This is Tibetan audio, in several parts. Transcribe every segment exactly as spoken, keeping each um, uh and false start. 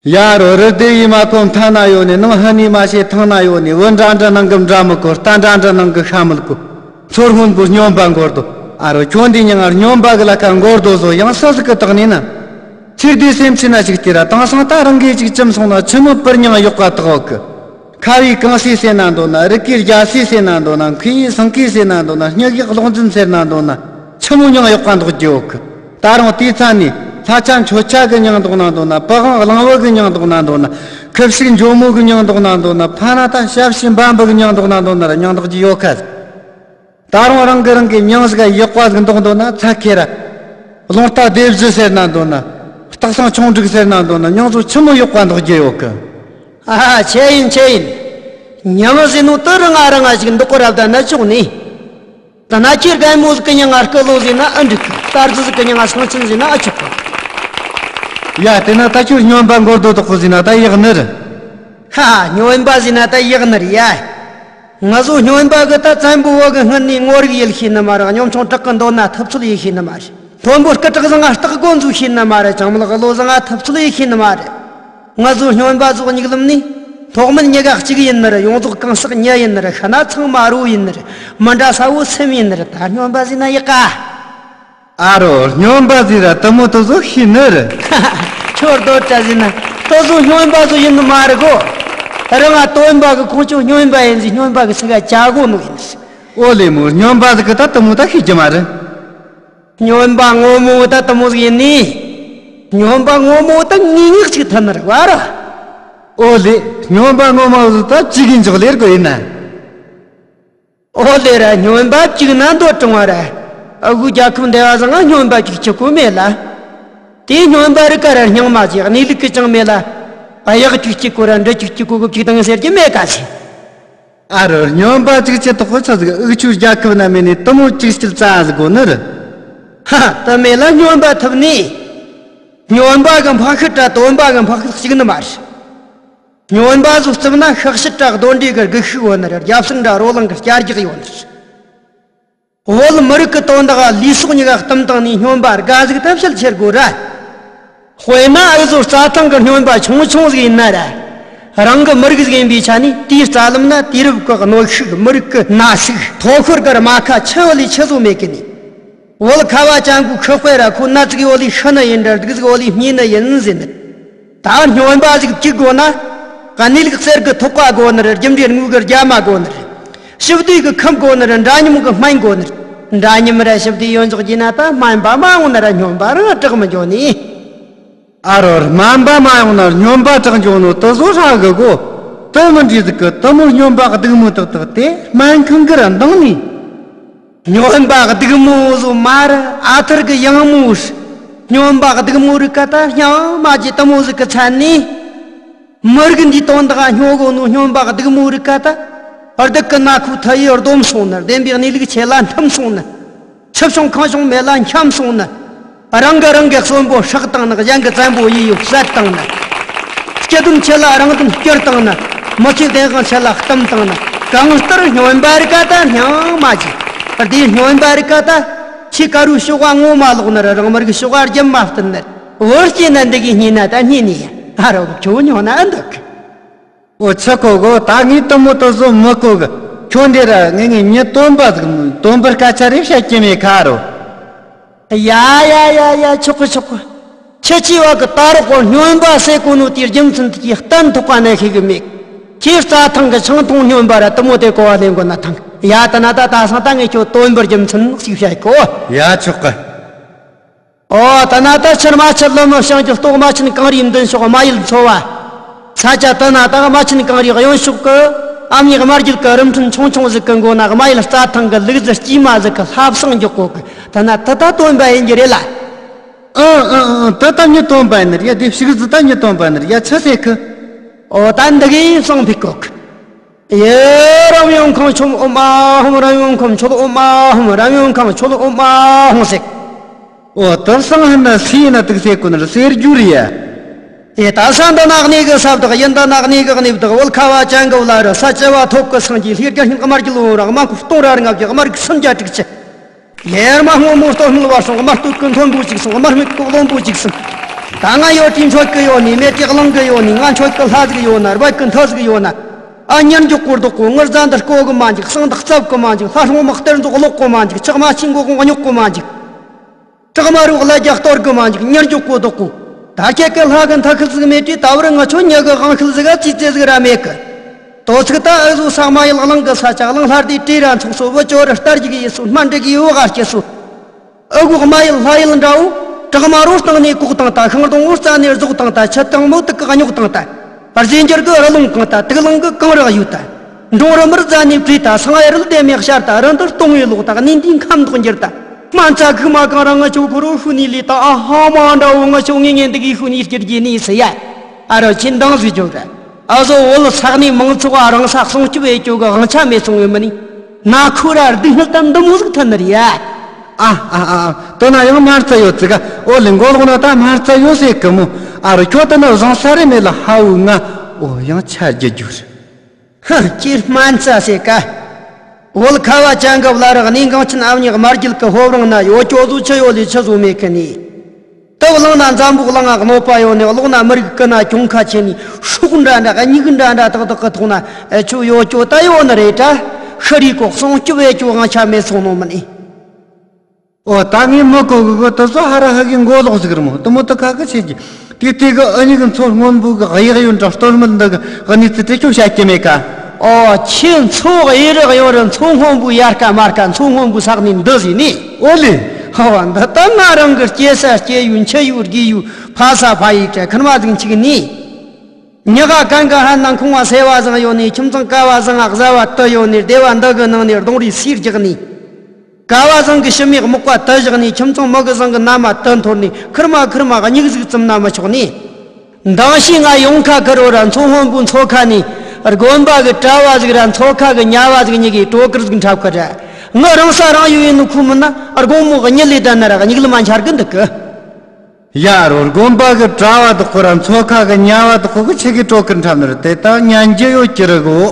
ཡ་རོ། རི་དེ་ཡི་མ་ཁོ་མཐའ་ན་ཡོད་ནི། ནང་ཧ་ནི་མ་ཤེས་ཐང་ན་ཡོད་ནི། བུ་འདྲ་འདྲ་ནང་གི་འདྲ་མི་གོ། རྟ་འདྲ་འདྲ་ནང་གི་ཤ་མི་གོ། མཚོ་སྔོན་པོའི་སྨྱོན་པ་འགོར་དོ། ཨ་རོ། ཁྱོད་འདི་མྱིང་ང་སྨྱོན་པ་གི་ལ་ཁ་འགོར་དོ་བཟོ། ཡང་ས་ཟིག་གི་བཏགས་ནི་ན། ཚིག་དེ་སེམས་ཕྱི་ན་ཞིག་སྟེ་ར། དེང་སང་ད་རང་གིས་ཅིག་ཅམ་སོང་ན་ཆི་མོ་པར་མྱིང་གཡོག་པ་བཏགས་འོག་གི། ཁ་བའི་གངས་སེ་ཟེར་ན་འདོད་ན། རི་སྐེད་རྒྱ་སེ་ཟེར་ན་འདོད་ན། མཁས་དབྱིངས་སེང་གེ་ཟེར་ན་འདོད་ན། སྙིགས་ཡག་གློག་འཛིན་ཟེར་ན་འདོད་ན། ཆི་མོ་མྱིང་གཡོག་པ་འདོགས་རྒྱུ་ཡོད་གི། ད་རུང་དེའི་ཚ་ནས་ལྷ་ཆ་མཆོད་ཆ་གི་མྱིང་འདོགས་ན་འདོད་ན། པི་ཝང་གླང་བུ་གི་མྱིང་འདོགས་ན་འདོད་ན། ཁུ་བྱུག་འཇོལ་མོ་གི་མྱིང་འདོགས་ན་འདོད་ན། ཕ་ན་ད་ཞབས་ཕྱི་འབའ་འབུ་གི་མྱིང་འདོགས་ན་འདོད་ན་ར་མྱིང་འདོགས་རྒྱུ་ཡོད་ཁ། ད་རུང་རང་གི་རང་གི་མྱིང་ཟིག་ག་ཡག་པ་ཟིག་འདོགས་འདོད་ན། ཚ་ཁེ་ར། རླུང་རྟ་སྡེ་བཞི་ཟེར་ན་འདོད་ན། སྟག་ཚང་ཆུང་འབྲུག་ཟེར་ན་འདོད་ན། མྱིང་ཚོ་ཆི་མོ་ཡག་པ་འདོགས་རྒྱུ་ཡོད་གི། ཨ་ཧ། ཆེ་ཡིན་ཆེ་ཡིན། ཉི་མ་ཟེར་ནོ་དུ་རང་ང་རང་ང་ཞིག་འདོགས་གོ་རབ་ད་ན་ཆོག་ནི། ད་ན་ཁྱེད་རྒན་མོ་ཟིག་གི་མྱིང་ང་སྐུ་ལོ་ཟེར་ན་ཨ་འགྲིག་གི། རྟ་རྫི་ཟིག་གི་མྱིང་ང་སང་ཆེན་ཟེར་ན་ཨ་ཆོག་གི། ཡ། དེ་ན་ད་ཁྱོད་སྨྱོན་པ་འགོར་དོ་བདག་པོ་ཟེར་ན་ད་ཡག་ནི་རེད། ཧ་ཧ། སྨྱོན་པ་ཟེར་ན་ད་ཡག་ནི་རེད་ཡ། ང་ཚོ་སྨྱོན་པ་གི་ད་བཙན་པོ་བོ་གི་སྔུན་ནས་ངོ་རིག་ཡེད་ཤེས་ནི་མ་རེད། གཉོམ་ཆུང་དྲག་གི་འདོད་ན་ཐུབ་ཚོད་ཡེད་ཤེས་ནི་མ་རེད། མཐོན་པོ་སྐུ་དྲག་བཟང་ང་སྟག་སྒོ་འཛུགས་ཤེས་ནི་མ་རེད། ཅང་མ་ལག་བློ་བཟང་ང་ཐུབ་ཚོད་ཡེད་ཤེས་ནི་མ་རེད། ང་ཚོ་སྨྱོན་པ་ཚོ་མྱིག་ལམ་ནས། མཐོ་དམན་མྱི་ག་གཅིག་ཡིན་ནི་རེད། ཡོངས་རྫོགས་གང་ཟག་ཉ་ཡིན་ནི་རེད། ཤ་ན་ཚང་མ་རོ་ཡིན་ནི་རེད། མི་འདྲ་ས་བོ་སེམས་ཡིན་ནི་རེད། ད་སྨྱོན་པ་ཟེར་ན་ཡག་ག། ཨ་རོ། སྨྱོན་པ་ཟེར་ར་དེ་མོ་དེ་ཚོ་ཤེས་ནི་རེད། ཁྱོད་རྡོ་བྲ་ཟེར་ན་དེ་ཚོ་སྨྱོན་པ་ཚོ་ཡིན་ནི་མ་རེད་གོ། རང་ང་སྟོན་པ་གི་ཁོང་ཚོ་སྨྱོན་པ་ཡིན་ཟེར། སྨྱོན་པ་གི་ཚིག་ག་བྱ་གོ་ནོ་ཡིན་ཟེར། ཨོ་ལེ་མོ། སྨྱོན་པ་ཟིག་གི་ད་དེ་མོ་ད་ཤེས་རྒྱུ་མ་རེད། སྨྱོན་པ་ངོ་མ་ད་དེ་མོ་ཟིག་ཡིན་ནི། སྨྱོན་པ་ངོ་མ་ད་ངེས་ངེས་ཅིག་ཐུབ་ནི་རེད་བ་ར། ཨོ་ལེ། སྨྱོན་པ་ངོ་མ་ཟིག་ད་ཅིག་གིན་འཇོག་ལེར་གོ་ཡིན་ན། ཨོ་ལེ་ར། སྨྱོན་པ་གཅིག་ན་འདོད་དྲང་བ་ར། ཨ་ཁུ་རྒྱལ་ཁབ་འདི་བ་ཟང་ང་སྨྱོན་པ་གཅིག་གཅིག་གོ་མེད་ལ། དེ་སྨྱོན་པ་རི་ཀ་ར་སྙིང་མ་བྱེད། གནས་ལུགས་ཀྱི་ཅང་མེད་ལ། གཡག་གཅིག་གཅིག་གོ་ར་འབྲི་གཅིག་གཅིག་གོ་གི་གཅིག་དང་ཟེར་གྱི་མེད་ག་ཟེར། ཨ་རོ། སྨྱོན་པ་གཅིག་གཅིག་དོག་པོ་ཆ་ཟིག་ཨུག་ཆུ་རྒྱལ་ཁབ་ན་མེད་ནི་དེ་མོ་གཅིག་གཅིག་རྩ་ཟིག་གོ་ནི་རེད། ཧ། དེ་མེད་ལ་སྨྱོན་པ་ཐུབ་ནི། སྨྱོན་པ་གི་འཕགས་ཤུལ་ར་སྟོན་པ་གི་འཕགས་ཤུལ་གཅིག་ནི་མ་རེད། སྨྱོན་པ་ཚོ་རྩིབ་ན་ཤག་ཤེད་ར་གདོན་འདྲེ་གི་སྒུལ་ཤུགས་ཡོད་ནི་རེད། རྒྱབ་སེང་ར་རོ་ལངས་གི་སྐྱ་རྒྱག་ཡོད་ནི་རེད། བོད་མི་རིགས་ཀྱི་དོན་དག་ལུས་སྲོག་གཉིས་ཀ་བསྟིམ་བཏང་ནས་སྨྱོན་པ་དགའ་ཟིག་ཐབས་ཤེས་ཁྱེར་དགོས་ར། དཔེར་ན་ཨུ་ཚོ་རྩྭ་ཐང་གི་སྨྱོན་པ་ཆུང་ཆུང་ཟིག་ཡིན་ན་ར། རང་གི་མི་རིགས་ཟིག་ཡིན་པའི་ཆ་ནས་དེའི་རྩ་ལམ་ན་དུས་རབས་ཀྱི་གནོན་ཤུགས། མི་རིགས་ཀྱི་ན་ཟུག། ཐོ་ཤོར་གི་རྨ་ཁ་ཆུ་བོ་ལས་ཆུ་བཟོ་མེད་གི་ནི། བོད་ཁ་བ་ཅན་གོ་ཁི་དཔེ་ར་ཁོ་ན་ཙིག་ཡོ་ལི་ཤི་ནི་ཡིན་འདྲ། སྡུག་ཟིག་ཡོ་ལི་རྨིས་ནི་ཡིན་ཟེར་ནི། ད་སྨྱོན་པ་ཟིག་གཅིག་དགོས་ན། གནས་ལུགས་གསེར་གི་ཐོག་ཁ་དགོས་ནི་རེད། རྒྱུ་འབྲས་དངུལ་གི་རྒྱ་མ་དགོས་ནི་རེད། ཞི་བདེ་གི་ཁམས་དགོས་ནི་རེད། འདྲ་མཉམ་གི་སྨན་དགོས་ནི་རེད། འདྲ་མཉམ་ར་ཞི་བདེ་ཡོད་འཇོག་རྒྱུ་ན་ད་སྨན་པ་མ་ཡོང་ན་ར་སྨྱོན་པ་རང་དྲག་མི་འགྱོ་ནི། ཨ་རོ། སྨན་པ་མ་ཡོང་ན་སྨྱོན་པ་དྲག་འགྱོ་ནོ་དེ་བཟོ་ཧྲ་གི་གོ། དེ་མི་འདྲ་ཟིག་གི་དེ་མོ་སྨྱོན་པ་སྡུག་མོ་དག་དག་དེ་སྨན་ཁང་གི་ར་འདང་ནི། སྨྱོན་པ་སྡུག་མོ་བཟོ་མ་ར། ཨ་ཐར་གི་ཡང་མོ། སྨྱོན་པ་སྡུག་མོ་རིགས་ཀ་ད་སྙིང་མ་རྗེ་དེ་མོ་ཟིག་གི་མཚན་ནི། མི་རིགས་འདིའི་དོན་དག་སྨྱོ་གོ་ནོ་སྨྱོན་པ་སྡུག་མོ་རིགས་ཀ་ད། སྡུག་གི་ན་ཁུ་ཐ་ཡི་སྡོམ་སོང་ནི། བདེན་པའི་གནས་ལུགས་ཆེ་ལ་འཐམ་སོང་ནི། ཆུ་བྱུང་ཁང་བྱུང་མེད་ལ་འཁྱམས་སོང་ནི། རང་གིས་རང་གི་གསོན་པོ་སྲེག་བཏང་ནི། གཞན་གྱི་བཙན་པོ་ཡིད་ཡོད་བསད་བཏང་ནི། སྐྱིད་དོན་ཆེད་ལ་རང་དོན་བསྐྱུར་བཏང་ནི། མི་ཚེ་བདེན་དཔང་ཆེད་ལ་བསྟིམ་བཏང་ནི། གང་ལྟར་སྨྱོན་པ་རིགས་ཀ་ད་སྙིང་མ་རྗེ། དེའི་སྨྱོན་པ་རིགས་ཀ་ད། ཁྱེད་ཀ་རུ་ཤོག་ཨ་ངོ་མ་ལོག་ནི་ར། རང་མི་རིགས་ཤོག་ཨ་རྒྱབ་མ་བསྟན་ནི། བོད་སྐྱེས་ན་འདི་གི་སྙིང་ན་ད་སྙིང་ནི་ཡ། ཨ་རོ། ཁྱོད་སྨྱོ་ན་འདུག། ཨོ་ཆི་ཁོ་གོ། ད་ངས་དེ་མོ་དེ་བཟོ་མི་གོ་གི། ཁྱོད་འདི་ར་ངས་ངས་མྱི་སྟོན་པ་ཟིག་སྟོན་པར་སྐད་ཆ་རེ་བཤད་ཀྱི་མེད་ཁ་རོ། ཡ་ཡ་ཡ་ཡ། ཆོག་གི་ཆོག་གི། ཁྱེད་ཀྱིས་བ་གི་ད་རོགས་གོ་སྨྱོན་པ་ཟེར་གོ་ནོ་དེའི་རྒྱུ་མཚན་དེ་གི་གཏན་ཐོག་པ་ནས་ཤེས་གི་མེད། ཁྱེད་རྩྭ་ཐང་གི་ཆང་འཐུང་སྨྱོན་པ་ར་དེ་མོ་དེ་གོ་བ་ལེན་གོ་ན་ཐང་། ཡ་ད་ན་ད་ད་སང་ད་ངས་ཁྱོད་སྟོན་པར་རྒྱུ་མཚན་ཞིག་བཤད་གོ། ཡ་ཆོག་གི། ཨོ་ད་ན་ད་ཆུ་རྨ་ཆུ་ལོ་མི་བྱང་རྒྱུ་ལྟོགས། རྨ་ཆེན་གངས་རིའི་མདུན་ཕྱོགས་རྨ་ཡུལ་འཚོ་བ། ས་ཆ་ད་ན་ད་རྨ་ཆེན་གངས་རིའི་གཡོན་ཕྱོགས་ཀྱི་ཨ་མྱེས་རྨ་རྒྱུད་ཀྱི་རིམ་གྲོ་ཆུང་ཆུང་ཟིག་གི་མགོ་ན་རྨ་ཡུལ་རྩྭ་ཐང་གི་ལུག་རྫི་དཀྱུས་མ་ཟིག་གི་ལྷ་བསང་འཇོག་གོ་གི། ད་ན་ད་ད་སྟོན་པ་ཡིན་རྒྱུ་རེད་ལ། ཨང་ཨང་ཨང་། ད་ད་མྱི་སྟོན་པ་ཡིན་ནི་རེད་ཡ། དེ་ཕྱུགས་རྫི་ད་མྱི་སྟོན་པ་ཡིན་ནི་རེད་ཡ། ཆི་ཟེར་གི། ཨོ་ད་འདི་གི་བསང་ཕུད་གོ་གི། ཡེ་རམ་ཡོང་ཁང་ཆོལ་ཨོ་མ་ཧོམ། རམ་ཡོང་ཁང་ཆོལ་ཨོ་མ་ཧོམ། རམ་ཡོང་ཁང་ཆོལ་ཨོ་མ་ཧོམ་ཟེར། ཨོ་དེ་སང་ཧན་ན་སི་ཡིན་ན་དུག་ཟེར་གོ་ནི་རེད། ཟེར་རྒྱུ་རེད་ཡ། ཡེ་ད་ས་འདི་ན་གནས་གི་ས་བདག། ཡིན་འདི་ན་གནས་གི་གནས་བདག། བོད་ཁ་བ་ཅན་གི་བླ་རི། ས་བྱི་བ་ཐོབ་གི་སངས་རྒྱས། ལྷའི་རྒྱལ་སྙིང་དམར་གྱི་ལོ་ར། དམག་སྟོང་ར་ལྔ་བརྒྱ། དམར་གི་སུམ་བརྒྱ་དྲུག་ཅུ། ཡེར་མ་སྔོན་མོ་སྟོད་སྨད་བར་སོང་། དམར་སྟོད་ཀྱི་མཐོན་པོ་གཅིག་སོང་། དམར་སྨད་ཀྱི་རློན་པོ་གཅིག་སོང་། ད་ང་ཡོད་དུས་མཆོད་གི་ཡོད་ནི། མེད་དུས་གླེང་གི་ཡོད་ནི། ང་མཆོད་གི་ལྷ་ཟིག་ཡོད་ན། རྦད་གི་མཐུ་ཟིག་ཡོད་ན། ཨ། ཉེར་འཇོག་གོ་བདག་གོ། ངུར་རྫ་འདི་རྐོ་གི་མ་འཇུག། གསང་བདག་རྩབ་གི་མ་འཇུག། ལྷ་སྲུང་དམག་གཏེར་མཛོག་ཀློག་གི་མ་འཇུག། ཕྱག་མ་ཕྱིན་གོ་གོང་རྙོག་གི་མ་འཇུག། བྲག་མ་རུ་ལ་རྒྱ་གཏོར་གི་མ་འཇུག། ཉེར་འཇོག་གོ་བདག་གོ། ད་ཁྱེད་ཀྱི་ལྷ་གི་མཐུ་ཁུལ་ཟིག་མེད་དུས། ད་བར་ང་ཆོ་ཉེ་གི་དབང་ཤུལ་ཟིག་ག་ཙི་ཙི་ཟིག་ར་མེད་གི། དོ་ཚིག་ད་ཨུ་ཟོ་ས་མ་ཡལ་གླིང་གི་ས་ཆ། གླིང་ལྷ་སྡེ་དྲེ་ར་ཚོགས་སོ། བུ་ཅོ་རི་རྟ་རྒྱུག་ཡེ་སོ། སྨན་འབྲི་གི་བུ་ག་སྐྱེ་སོ། ཨུ་གོ་མ་ཡལ་ལྷ་ཡལ་འདྲ་བོ། བྲག་མ་རུ་སྟེང་ནས་བཀོག་བཏང་ད། ཤིང་སྡོང་བུ་རྩ་ནས་རྫོགས་བཏང་ད། ཆུ་དྭངས་མོ་དུག་གི་རྙོག་བཏང་ད། རྫས་འགྱུར་གི་རི་ལུང་གང་ད། དུག་རླངས་གི་གངས་རི་གཡོས་ད། འབྲོང་རི་མུར་རྫ་ནས་བྲོས་ད། སང་ཨེ་རུལ་དེ་མེད་ཤར་ད། རི་འདི་སྟོང་བའི་ལོག་ད། གནས་འདིའི་ཁམས་མདོག་འགྱུར་ད། སྨན་རྩྭ་ཁུག་མ་གང་ར་ང་ཆོ་ཁོ་རོ་ཤུ་ནི་ལི་ད། ཨ་ཧ་མ་འདྲ་བོ། ང་ཆོ་ངེས་ངེས་འདི་གི་ཤུ་ནི་སྐྱུར་གྱི་ནི་སི་ཡ། ཨ་རོ་ཁྱེད་འདང་ཟིག་རྒྱོབ་ར། ཨ་ཟོ་བོད་ས་གནས་མང་ཚོགས་ཨ་རང་ས་སྲུང་སྐྱོབ་ཡེ་རྒྱུ་གི་དབང་ཆ་མེད་སོང་ཡོད་མ་ནི། ན་ཁོ་ར་སྡུག་བསྔལ་ད་འདི་མོ་ཟིག་ཐོན་ནི་རེད་ཡ། ཨ་ཨ་ཨ། དོ་ན་ཡང་སྨན་རྩྭ་ཡོད་ཟིག་ག། ཨོ་ལེ། མགོ་ལོག་ན་ད་སྨན་རྩྭ་ཡོད་ཟེར་གི་མོ། ཨ་རོ་ཁྱོད་དེ་ན་བཟང་ས་རེ་མེད་ལ་ཧ་འུ་ང་། ཨོ་ཡང་ཆ་རྒྱུ་རྒྱུ་རེད། ཧ། ཁྱེད་སྨན་རྩྭ་ཟེར་ག། བོད་ཁ་བ་ཅན་གི་བླ་རག་གནས་འགངས་ཆེན་ཨ་མྱེས་དམར་རྒྱལ་གི་ཕོ་བྲང་ན་ཡོད་རྒྱུ་ཟོ་ཆི་ཡོད་ལས་ཆི་ཟོ་མེད་གི་ནི། ཏི་བླངས་ན་འཛམ་བུ་གླིང་ང་གནོད་པ་ཡོད་ནི། ཀློག་ན་མི་རིགས་ཀུན་ན་གྱོང་ཁ་ཆེ་ནི། སྲོག་འདྲ་འདྲ་སྙིགས་འདྲ་འདྲ་ཏག་ཏག་གི་ཐོག་ན་ཨེ་ཆོ་ཡོད་རྒྱུ་ད་ཡོད་ནི་རེད་དྲ། ཤི་རི་ཀོ་སྲུང་སྐྱོབ་ཡེ་རྒྱུ་དབང་ཆ་མེད་སོང་ནོ་མིན་ནི། ཨོ་ད་ངས་མི་གོ་གི་གི་དེ་ཚོ་ཧ་ར་ཧ་གི་མགོ་ལོག་ཟིག་རི་མོ་དེ་མོ་དེ་ཁ་གི་ཆེ་གི། དེ་དེ་གི་ཨ་ནི་གི་མཚོ་སྔོན་པོ་གི་གཡས་གཡོན་དྲ་སྟོད་སྨད་འདི་གི་གནས་ཚུལ་དེ་ཁྱོད་བཤད་ཀྱི་མེད་ཀ། ཨོ་ཁྱེད་མཚོ་གཡས་རི་གཡོན་རི་མཚོ་སྔོན་པོའི་ཡལ་ག་མར་ག་མཚོ་སྔོན་པོའི་ས་གནས་འདི་ཟིག་ནི། ཨོ་ལེ། ཧ་བ་འདི་ད་ང་རང་གི་སྐྱེ་ས་སྐྱེ་ཡུལ་འཆི་ཡུལ་རྒས་ཡུལ་ཕ་ས་ཕ་ཡུལ་བྲལ་ཁུར་མ་ཟིག་འཆི་གི་ནི། ཉི་ག་གན་གི་ཧ་ན་ཁོང་བ་སེ་བ་བཟང་ཡོད་ནི། ཁྱིམ་ཚང་ཀ་བ་བཟང་ང་གཟའ་བ་དུ་ཡོད་ནི། སྡེ་བ་འདི་གི་ནང་ནས་རྡུང་རུས་སིར་རྒྱག་ནི། ཀ་བ་བཟང་གི་ཕྱི་མིག་མག་པ་དུ་བཞག་ནས། ཁྱིམ་ཚང་མི་གི་བཟང་གི་མནའ་མ་དུ་འཐོར་ནས། ཁུར་མ་ཁུར་མ་སྙིགས་ཟིག་བཙུམ་ན་མི་ཆོག་ནི། མདང་ཞིག་ང་ཡོང་ཁ་ཁུར་བོ་ར་མཚོ་སྔོན་པོའི་མཚོ་ཁ་ནས་དགོན་པ་གི་གྲྭ་བ་ཟིག་ར་མཚོ་ཁ་གི་ཉ་བ་ཟིག་གཉིས་ཀས་དྲོ་ཁུར་ཟིག་འཁྲབ་ཁུར་ར། ངི་རང་ས་རང་ཡོད་ཡིན་ནོ་ཁུ་མིན་ན། དགོང་མོ་གི་ཉི་ལས་ད་ན་ར་སྙིགས་ལ་མ་འཆར་གི་འདུག་གི། ཡ་རོ། དགོན་པ་གི་གྲྭ་བ་དག་གོ་ར་མཚོ་ཁ་གི་ཉ་བ་དག་གོ་གི་ཆི་གི་དྲོ་ཁུར་འཁྲབ་ནི་རེད། དེ་ད་ཉན་རྒྱུ་ཡོད་ཀྱི་རེད་གོ།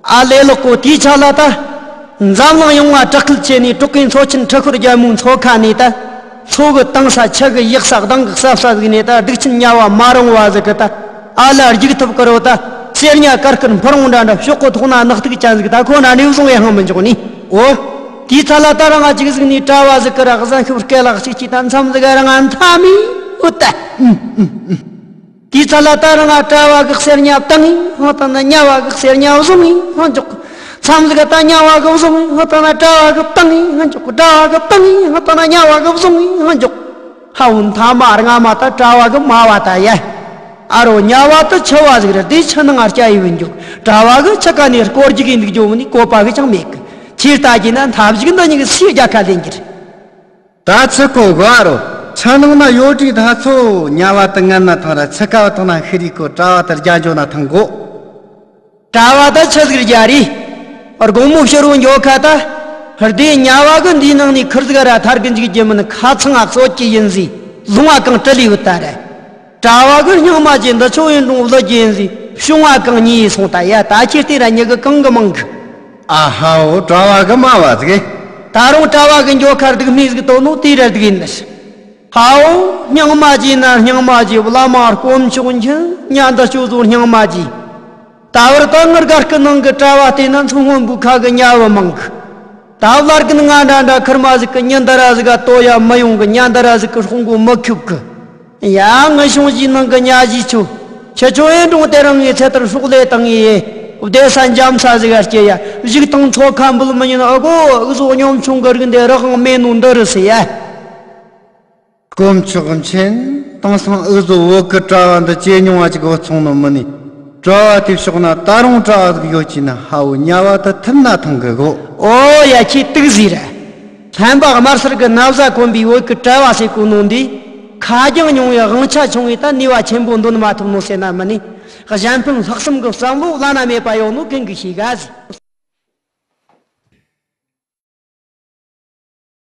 ཨ་ལེ་ལོག་གོ། དེའི་ཆ་ལ་ད་འཛམ་གླིང་ཡོངས་ང་དྲག་སྐུལ་བྱས་ནས་གྲོག་གི་མཚོ་ཆེན་ཁྲི་ཤོར་རྒྱལ་མོའི་མཚོ་ཁ་ནས་ད་མཚོ་གི་དྭངས་ས་ཆུ་གི་ཡག་ས་གདང་གི་ཟབ་ས་ཟིག་ནས་ད་སྡིག་ཆེན་ཉ་བ་མ་རུང་བ་ཟིག་གི་ད་ཨ་ལ་རྒྱུག་ཐུབ་ཀི་རོ། ད་གསེར་ཉ་དཀར་དཀར་འཕུར་འོང་འདྲ་འདྲ་ཕྱོགས་གི་ཐོག་ན་ནག་ཐིག་ཅན་ཟིག་ད་ཁོ་ན་ནེའུ་བཟུང་བའི་ཧང་མི་འཇོག་ནི། ཨོ། དེའི་ཚ་ལ་ད་རང་ང་ཅིག་ཟིག་ནས་གྲྭ་བ་ཟིག་གི་ར་གཟན་ཤུབས་སྐེ་ལག་ཅིག་ཅིག་ད་མཚམས་ཟིག་རང་ང་མཐའ་མི་འུ་ད། དེའི་ཚ་ལ་ད་རང་ང་གྲྭ་བ་གི་གསེར་ཉ་བཏང་ངི་ཧང་བཏང་ན་ཉ་བ་གི་གསེར་ཉ་བཟུང་ངི་ཧང་འཇོག་མཚམས་ཟིག་ད་ཉ་བ་གི་བཟུང་ངི་ཧང་བཏང་ན་གྲྭ་བ་གི་བཏང་ངི་ཧང་འཇོག་གྲྭ་བ་གི་བཏང་ངི་ཧང་བཏང་ན་ཉ་བ་གི་བཟུང་ངི་ཧང་འཇོག་ཧ་འུ་མཐའ་མ་རང་ང་མ་ད་གྲྭ་བ་གི་མ་བ་ད་ཡ། ཨ་རོ་ཉ་བ་དུ་ཆུ་བ་ཟིག་རེད། དེ་ཆུ་ནང་ང་སྐྱ་ཡི་བུ་འཇུག་གྲྭ་བ་གི་ཆུ་ཀ་ནས་སྐོར་རྒྱུག་གི་འདུག་རྒྱུ་མིན་ནི་བཀོད་པ་གི་ཅང་མེད་གི། ཁྱེད་ལྟ་རྒྱུ་ན་མཐའ་བཞུགས་འདི་གཉིས་ཀྱི་སུའི་རྒྱལ་ཁ་ལེན་རྒྱུ་རེད། ད་ཆུ་ཁོ་གོ་ཨ་རོ། ཆུ་ནང་ན་ཡོད་དྲིས་ད་ཚོ་ཉ་བ་དུ་ངན་ན་ཐང་ར་ཆུ་ཀ་བ་ཐང་ན་ཤི་རི་ཁོ་གྲྭ་བ་དུ་རྒྱ་འཇོ་ན་ཐང་གོ། གྲྭ་བ་ད་ཆི་ཟིག་རྒྱ་རེད། དགོང་མོ་ཕྱི་རུ་འགྱོ་ཁ་ད། ཧར་དེ་ཉ་བ་གི་འདིའི་ནང་ནས་ཁུར་ཟིག་ར་ཐར་གི་འཇུག་རྒྱུ་མིན། ཁ་ཚང་ང་གསོད་ཀྱི་ཡིན་ཟིག་ལུང་བ་གང་དྲི་ལི་བུད་ད་ར། གྲྭ་བ་གི་སྙིང་མ་ཅི་འདི་ཆོ་ཡིན་རུང་བླུ་རྒྱུ་ཡིན་ཟིག་གཤོང་བ་གང་ཉེ་ཡི་སོང་ད་ཡ། ད་ཁྱེད་དེ་ར་མྱི་གི་གང་གི་མང་གི། ཨ་ཧའོ། གྲྭ་བ་གི་མ་བ་ཟིག་ད་རུང་གྲྭ་བ་གི་འགྱོ་ཁ་སྡུག་མི་ཟིག་དོ་ནོ་དེ་ར་སྡུག་ཡིན་ནི། ཧའོ། སྙིང་མ་བརྗེ་ན་སྙིང་མ་བརྗེ། བླ་མ་དཀོན་མཆོག་མཁྱེན། ཉ་འདི་ཆོ་ཚོ་སྙིང་མ་བརྗེ། ད་བར་ད་ངི་སྒར་གི་ནང་གི་གྲྭ་བ་བལྟས་ན་མཚོ་སྔོན་པོའི་ཁ་གི་ཉ་བུ་མང་གི། ད་བླ་རྒན་ང་འདྲ་འདྲ་ཁུར་མ་ཟིག་གི་ཉི་འདི་ར་ཟིག་ག་ལྟོ་ཡ་མི་ཡོང་གི། ཉ་འདི་ར་ཟིག་གི་སྲོག་མགོ་མི་ཁུབ་གི། ཡ། ངི་གཤོང་གཞིའི་ནང་གི་ཉ་བཞི་ཆོ། ཁྱེད་ཆོ་ཨེ་འགྲོ་དེ་རིང་ངའི་ཚེ་ཐར་སྲོག་ལས་བཏང་ངེ་ཡེ། བསྡད་ས་འཇམ་ས་ཟིག་ག་སྐྱེ་ཡ། བཞུགས་དང་མཚོ་ཁ་འབུལ་མི་ཉན་ཨ་གོ། འུ་ཟོ་སྙོམ་ཆུང་གི་རིགས་འདི་རག་དབང་མེད་ནོ་འདི་རུ་སི་ཡ། དཀོན་མཆོག་མཁྱེན། དེང་སང་འུ་ཚོ་བོད་ཀྱི་གྲྭ་བ་འདི་ཇེ་ཉུང་བ་ཅིག་བུད་སོང་ནོ་མིན་ནི། གྲྭ་བ་དེ་ཕྱོགས་ན་ད་རུང་གྲྭ་བ་ཟིག་ཡོད་ཀྱི་ན་ཧ་བོ་ཉ་བ་དུ་ཐིམ་ན་ཐང་གི་གོ། ཨོ་ཡ། ཁྱེད་དུག་ཟིག་ར། ལྷན་པ་དམར་སེར་གི་ན་བཟའ་གོན་པའི་བོད་ཀྱི་གྲྭ་བ་ཟེར་གོ་ནོ་འདི། ཁ་རྒྱང་ཉུང་བའི་དབང་ཆ་ཆུང་བའི་ད་ནུས་པ་ཆེན་པོ་འདོན་མ་ཐུབ་ནོ་ཟེར་ན་མིན་ནི། གཞན་ཕན་ལྷག་བསམ་གི་བསམ་བློ་བླ་ན་མེད་པ་ཡོད་ནོ་ཀུན་གྱིས་ཤེས་ག་ཟིག